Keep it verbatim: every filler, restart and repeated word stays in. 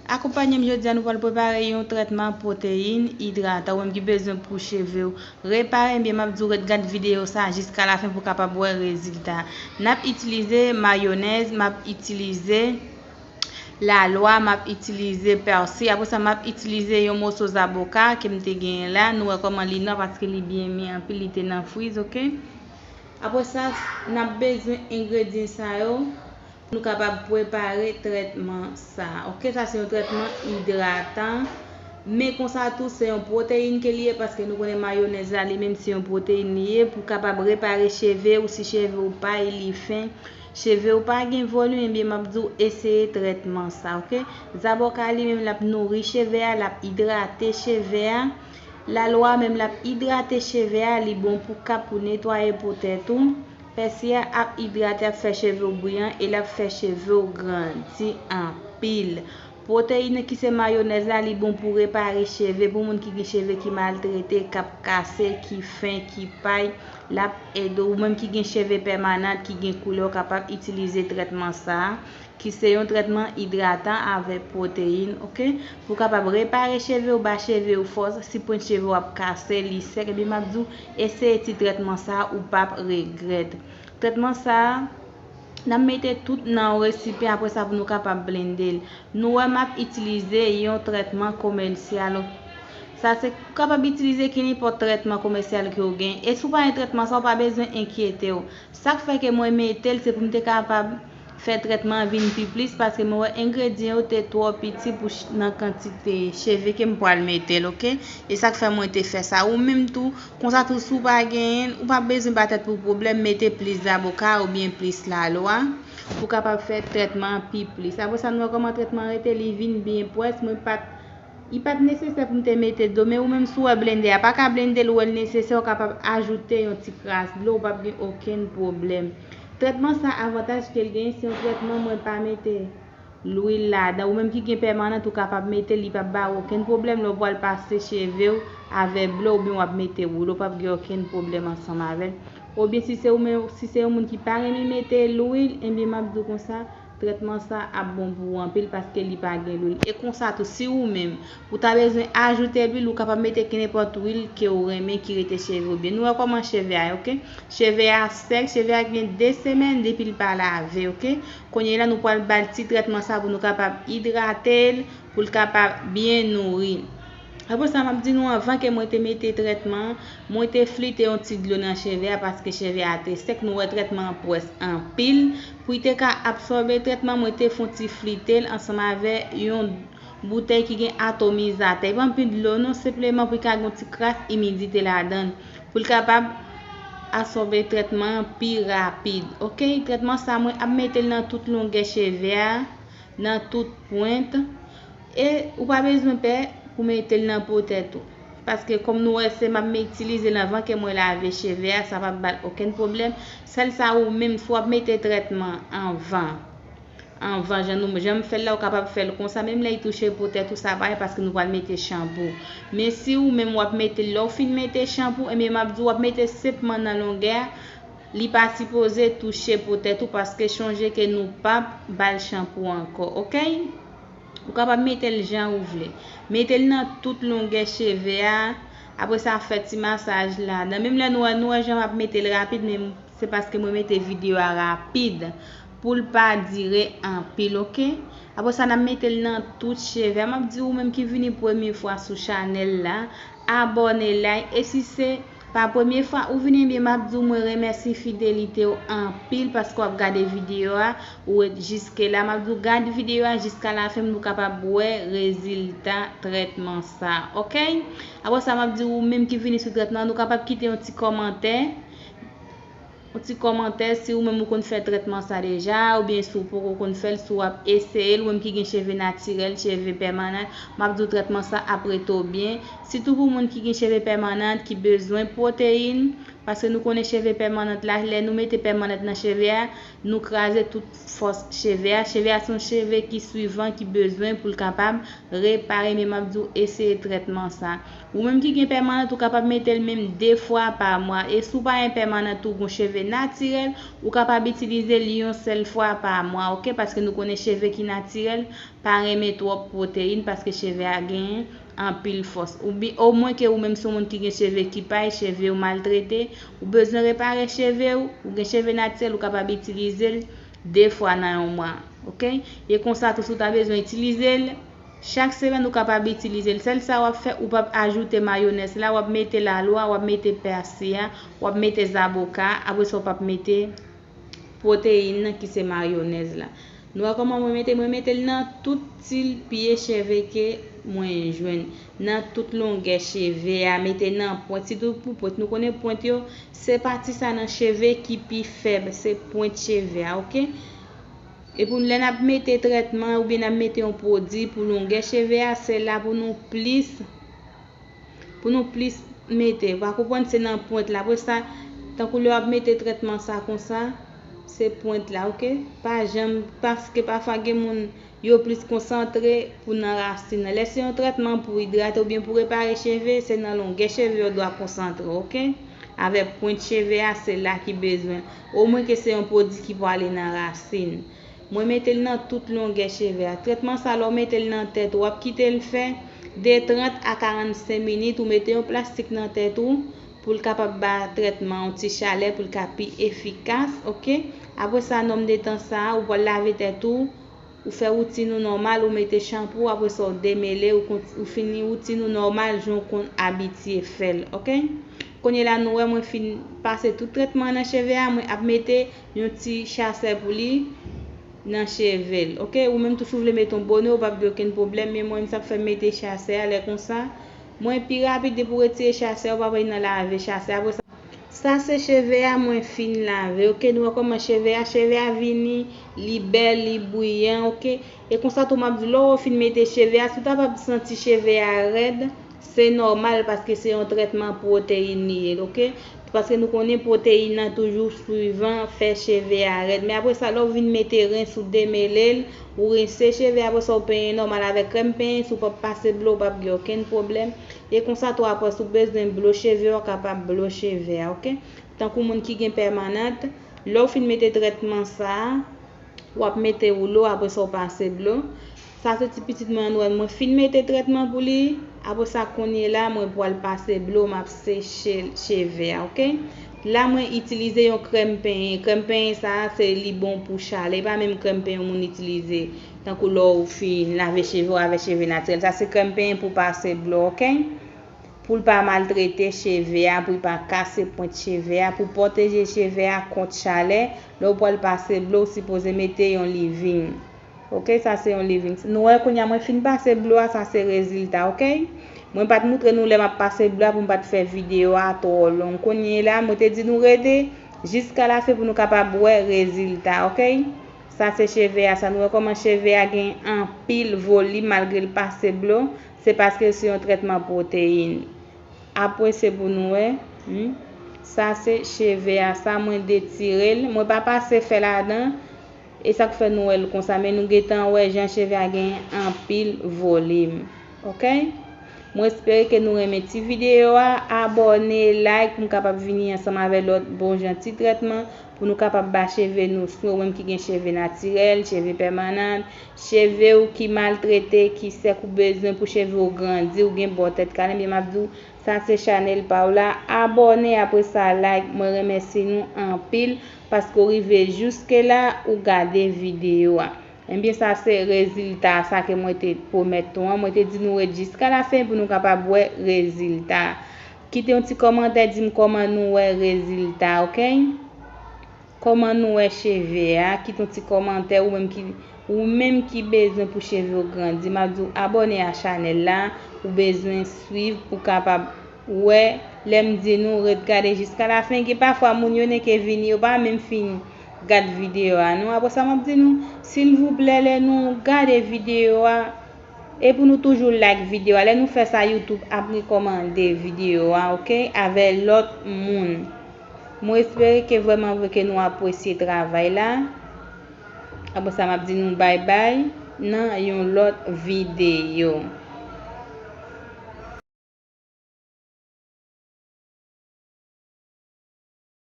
Akonpanye m jodi a, nou pral prepare yon trètman pwoteyin idratan, ou menm ki bezwen pou cheve w repare, ebyen m ap di w ret gad videyo sa a jiska lafen pou w kapab wè rezilta. N ap itilize mayonèz, m ap itilize lalwa, m ap itilize pèsi, apre sa m ap itilize yon moso zaboka ke m te genyen la, nou wè kòman li nwa paske li byen mi anpil, li te nan friz, oke? Apre sa, n ap bezwen engredyan sa yo pou nou kapab prepare trètman sa a. Oke, sa se yon trètman idratan. Men konsa tou, se yon pwoteyin ke li ye, paske nou konnen mayonèz la, li menm se yon pwoteyin li ye, pou kapab repare cheve ou, si cheve ou pay, li fen, cheve ou pa gen volim, ebyen m ap di w eseye trètman sa, oke? Zaboka li menm l ap nouri cheve a, l ap idrate cheve a. Lalwa menm l ap idrate cheve a, li bon pou kap, pou netwaye po tèt ou. Pèsi a ap idrate, ap fè cheve w briyan e l ap fè cheve w grandi anpil. Pwoteyin ki se mayonèz la, li bon pou repare cheve, pou moun ki gen cheve ki maltrete, k ap kase, ki fen, ki pay, l ap ede w. Ou menm ki gen cheve pèmanan, ki gen koulè, w kapab itilize trètman sa a, ki se yon trètman idratan avèk pwoteyin, oke? Pou kapab repare cheve w, ba cheve w fòs, si pwent cheve w ap kase, li sèk, ebyen m ap di w, eseye ti trètman sa a, ou p ap regrèt. Trètman sa a, n ap mete tout nan yon resipyan, apre sa pou nou kapab blende l. Nou wè m ap itilize yon trètman komèsyal. Sa se, ou kapab itilize ki nenpòt trètman komèsyal ke w gen. E si w pa gen trètman sa, ou pa bezwen enkyete w. Sa k fè ke mwen mete l, se pou m te kapab fè trètman an vin pi plis, paske mwen wè engredyan yo te twò piti pou ch-, nan kantite cheve ke m pral mete l, oke? E sa k fè mwen te fè sa. Ou menm tou, konsa tou, si w pa genyen, ou pa bezwen ba tèt pou pwoblèm, mete plis zaboka oubyen plis lalwa pou kapab fè trètman an pi plis. Apre sa, nou wè kòman trètman an rete, li vin byen pwès, mwen pa t, li pa t nesesè pou m te mete dlo, men ou menm si w wè blende a pa ka blende l, ou wè l nesesè, ou kapab ajoute yon ti kras dlo, ou p ap gen okenn pwoblèm. Trètman sa, avantaj ke l genyen, se yon trètman mwen pa mete lwil ladan. Ou menm ki gen pèmanan tou kapab mete l, li p ap ba w okenn pwoblèm lè w pral pase cheve w avèk blo oubyen w ap mete woulo, p ap gen okenn pwoblèm ansanm avè l. Oubyen si se ou menm, si se yon moun ki pa renmen mete lwil, ebyen m ap di w konsa, trètman sa ap bon pou ou anpil paske li pa gen lwil. E konsa tou, si ou menm, ou ta bezwen ajoute lwil, ou kapab mete kenenpòt lwil ke w renmen ki rete cheve w byen. Nou wè kòman cheve a ye, oke? Cheve a sèk, cheve a gen de semèn depi l pa lave, oke? Kounye a la, nou pral ba l ti trètman sa pou nou kapab idrate l, pou l kapab byen nouri. Apre sa, m ap di nou anvan ke mwen te mete trètman an, mwen te flite yon ti dlo nan cheve a paske cheve a te sèk. Nou wè trètman an pwès anpil. Pou l te ka absòbe trètman, mwen te fè yon ti flite l ansanm avè yon boutèy ki gen atomizatè. Li pa anpil dlo non, senpleman pou l ka gen yon ti kras imidite ladan l, pou l kapab absòbe trètman an pi rapid. Oke, trètman sa mwen ap mete l nan tout longè cheve a, nan tout pwent. E ou pa bezwen pè pou mete l nan po tèt ou. Paske kòm nou wè se m ap itilize l anvan ke mwen lave cheve a, sa p ap ba l okenn pwoblèm. Sèl sa ou menm, si w ap mete trètman anvan, anvan jan nou, jan m fè l la, ou kapab fè l konsa. Menm lè l touche po tèt ou, sa pa gen paske nou pral mete chanpou. Men si ou menm w ap mete l, lè w fin mete chanpou, ebyen m ap di w w ap mete senpman nan longè a, li pa sipoze touche po tèt ou paske chonje ke nou p ap ba l chanpou ankò, oke? Ou kapab mete l jan ou vle. Mete l nan tout longè cheve a. Apre sa, fè ti masaj ladan. Menm lè nou wè, nou wè jan m ap mete l rapid, men se paske mwen mete videyo a rapid pou l pa dire anpil, oke? Apre sa, n ap mete l nan tout cheve a. M ap di ou menm ki vini premye fwa sou chanèl la, abòne, like, e si se pa premye fwa ou vini, ebyen, m ap di w mwen remèsi fidelite w anpil paske w ap gade videyo a, ou ret jiske la. M ap di w gade videyo a jiska lafen pou nou kapab wè rezilta trètman sa, oke? Apre sa, m ap di w ou menm ki vini sou trètman an, nou kapab kite yon ti kòmantè. Yon ti kòmantè si ou menm ou konn fè trètman sa deja, oubyen si w poko konn fè l, si w ap eseye l, ou menm ki gen cheve natirèl, cheve pèmanan, m ap di w trètman sa ap rete w byen. Sitou pou moun ki gen cheve pèmanan, ki bezwen pwoteyin, Paske nou konnen cheve pèmanant la, lè nou mete pèmanant nan cheve a, nou kraze tout fòs cheve a. Cheve a se yon cheve ki swivan, ki bezwen pou l kapab repare, men m ap di w eseye trètman sa. Ou menm ki gen pèmanant, ou kapab mete l menm de fwa pa mwa. E si w pa gen pèmanant, ou gen cheve natirèl, ou kapab itilize l yon sèl fwa pa mwa, oke? Paske nou konnen cheve ki natirèl pa renmen twòp pwoteyin, paske cheve a genyen anpil fòs. Oubyen, omwen ke ou menm se yon moun ki gen cheve ki pay, cheve w maltrete, ou bezwen repare cheve w, ou gen cheve natirèl, ou kapab itilize l de fwa nan yon mwa, oke? E konsa tou, si w ta bezwen itilize l, chak semèn ou kapab itilize l. Sèl sa w ap fè, ou p ap ajoute mayonèz la, w ap mete lalwa, w ap mete pèsi a, w ap mete zaboka, apre sa w p ap mete pwoteyin nan ki se mayonèz la. Nou wè kòman mwen mete, mwen mete l nan tout stil pye cheve ke mwen jwenn. Nan tout longè cheve a, mete nan pwent, sitou pou pwent. Nou konnen pwent yo, se pati sa nan cheve ki pi fèb, se pwent cheve a, oke? E pou lè n ap mete trètman oubyen n ap mete yon pwodui pou longè cheve a, se la pou nou plis, pou nou plis mete. Ou pa konprann, se nan pwent la. Apre sa, tankou lè w ap mete trètman sa konsa, se pwent la, oke? Pa janm, paske pafwa gen moun, yo plis konsantre pou nan rasin nan. Lè se yon trètman pou idrate oubyen pou repare cheve, se nan longè cheve yo dwa konsantre, oke? Avèk pwent cheve a, se la ki bezwen. Omwen ke se yon pwodui ki pou ale nan rasin. Mwen mete l nan tout longè cheve a. Trètman sa, lè w mete l nan tèt ou, w ap kite l fè de trant a karannsenk minit, ou mete yon plastik nan tèt ou pou l kapab ba trètman yon ti chalè, pou l ka pi efikas, oke? Apre sa, nonm de tan sa a, ou pral lave tèt ou, ou fè woutin ou nòmal, ou mete chanpou, apre sa, ou demele, ou, kont- ou fini woutin ou nòmal, jan w konn abitye fè l, oke? Kounye la, nou wè mwen fin pase tout trètman nan cheve a, mwen ap mete yon ti chasè pou li nan cheve l, oke? Ou menm tou si w vle mete yon bonè, ou p ap gen okenn pwoblèm, men mwen menm sa k fè m mete chasè a lè konsa. Mwen pi rapid depi w retire chasè a, ou p ap nan lave chasè a. Apre sa, sa se cheve a mwen fin lave, oke? Nou wè kòman cheve a, cheve a vini, li bèl, li briyan, oke? E konsa tou m ap di, lè w fin mete cheve a, si w ta p ap santi cheve a rèd, se nòmal paske se yon trètman pwoteyin li ye, oke? Paske nou konnen pwoteyin nan toujou swivan fè cheve a rèd. Men apre sa, lè w vin mete rens ou demele l, ou rense cheve, apre sa w penyen nòmal avèk krèm penyen, si w p ap pase blo, w p ap gen okenn pwoblèm. E konsa tou apre, si w bezwen blo cheve, w kapab blo cheve a, oke? Tankou moun ki gen pèmanant, lè w fin mete trètman sa a, w ap mete woulo, apre sa w pase blo. Sa se ti pitit mwen an, nou wè mwen fin mete trètman pou li. Apre sa, kounye la, mwen pral pase blo, m ap seche cheve a, oke? La, mwen itilize yon krèm penyen. Krèm penyen sa a, se li bon pou chalè. E pa menm krèm penyen yon moun itilize. Tankou lè w fin lave cheve w avèk cheve natirèl. Sa se krèm penyen pou pase blo, oke? Pou l pa maltrete cheve a, pou l pa kase pwent cheve a, pou pwoteje cheve a kont chalè, lè w pral pase blo, w sipoze mete yon leave-in. Oke, sa se yon leave-in. Nou wè kounye a mwen fin pase blo a, sa se rezilta, oke? Mwen pa t moutre nou lè m ap pase blo a pou m pa t fè videyo a twò long. Kounye la, mwen te di nou rete jiska lafen pou nou kapab wè rezilta, oke? Sa se cheve a, sa nou wè kòman cheve a gen anpil volim malgre l pase blo, se paske l se yon trètman pwoteyin. Apre se pou nou wè, hmm, sa se cheve a, sa mwen detire l, mwen pa pase fè ladan, e sa k fè nou wè l konsa, men nou gentan wè jan cheve a gen anpil volim, oke? Mwen espere ke nou renmen ti videyo a, abòne, like pou m kapab vini ansanm avè lòt bon jan ti trètman pou nou kapab ba cheve nou swen, ou menm ki gen cheve natirèl, cheve pèmanan, cheve w ki maltrete, ki sèk ou bezwen pou cheve w grandi, ou gen bò tèt kale, men m ap di w, sa se chanèl pa w la, abòne, apre sa like, mwen remèsye nou anpil paske w rive jouske la, ou gade videyo a. Ebyen, sa se rezilta sa ke mwen te pwomèt nou an. Mwen te di nou ret jiska lafen pou nou kapab wè rezilta. Kite yon ti kòmantè, di m kòman nou wè rezilta, oke? Kòman nou wè cheve a? Kite yon ti kòmantè, ou menm ki, ou menm ki bezwen pou cheve w grandi. M ap di w abòne a chanèl la, ou bezwen swiv pou kapab wè, lè m di nou ret gade jiska lafen, gen pafwa moun yo neke vini, yo pa menm fin gad videyo a non. Apre sa, m ap di nou, silvouplè, lè nou gade videyo a, e pou nou toujou like videyo a. Lè nou fè sa, YouTube ap rekòmande videyo a, oke, avè lòt moun. Mwen espere ke vrèman vre ke nou apresye travay la. Apre sa, m ap di nou bay bay nan yon lòt videyo.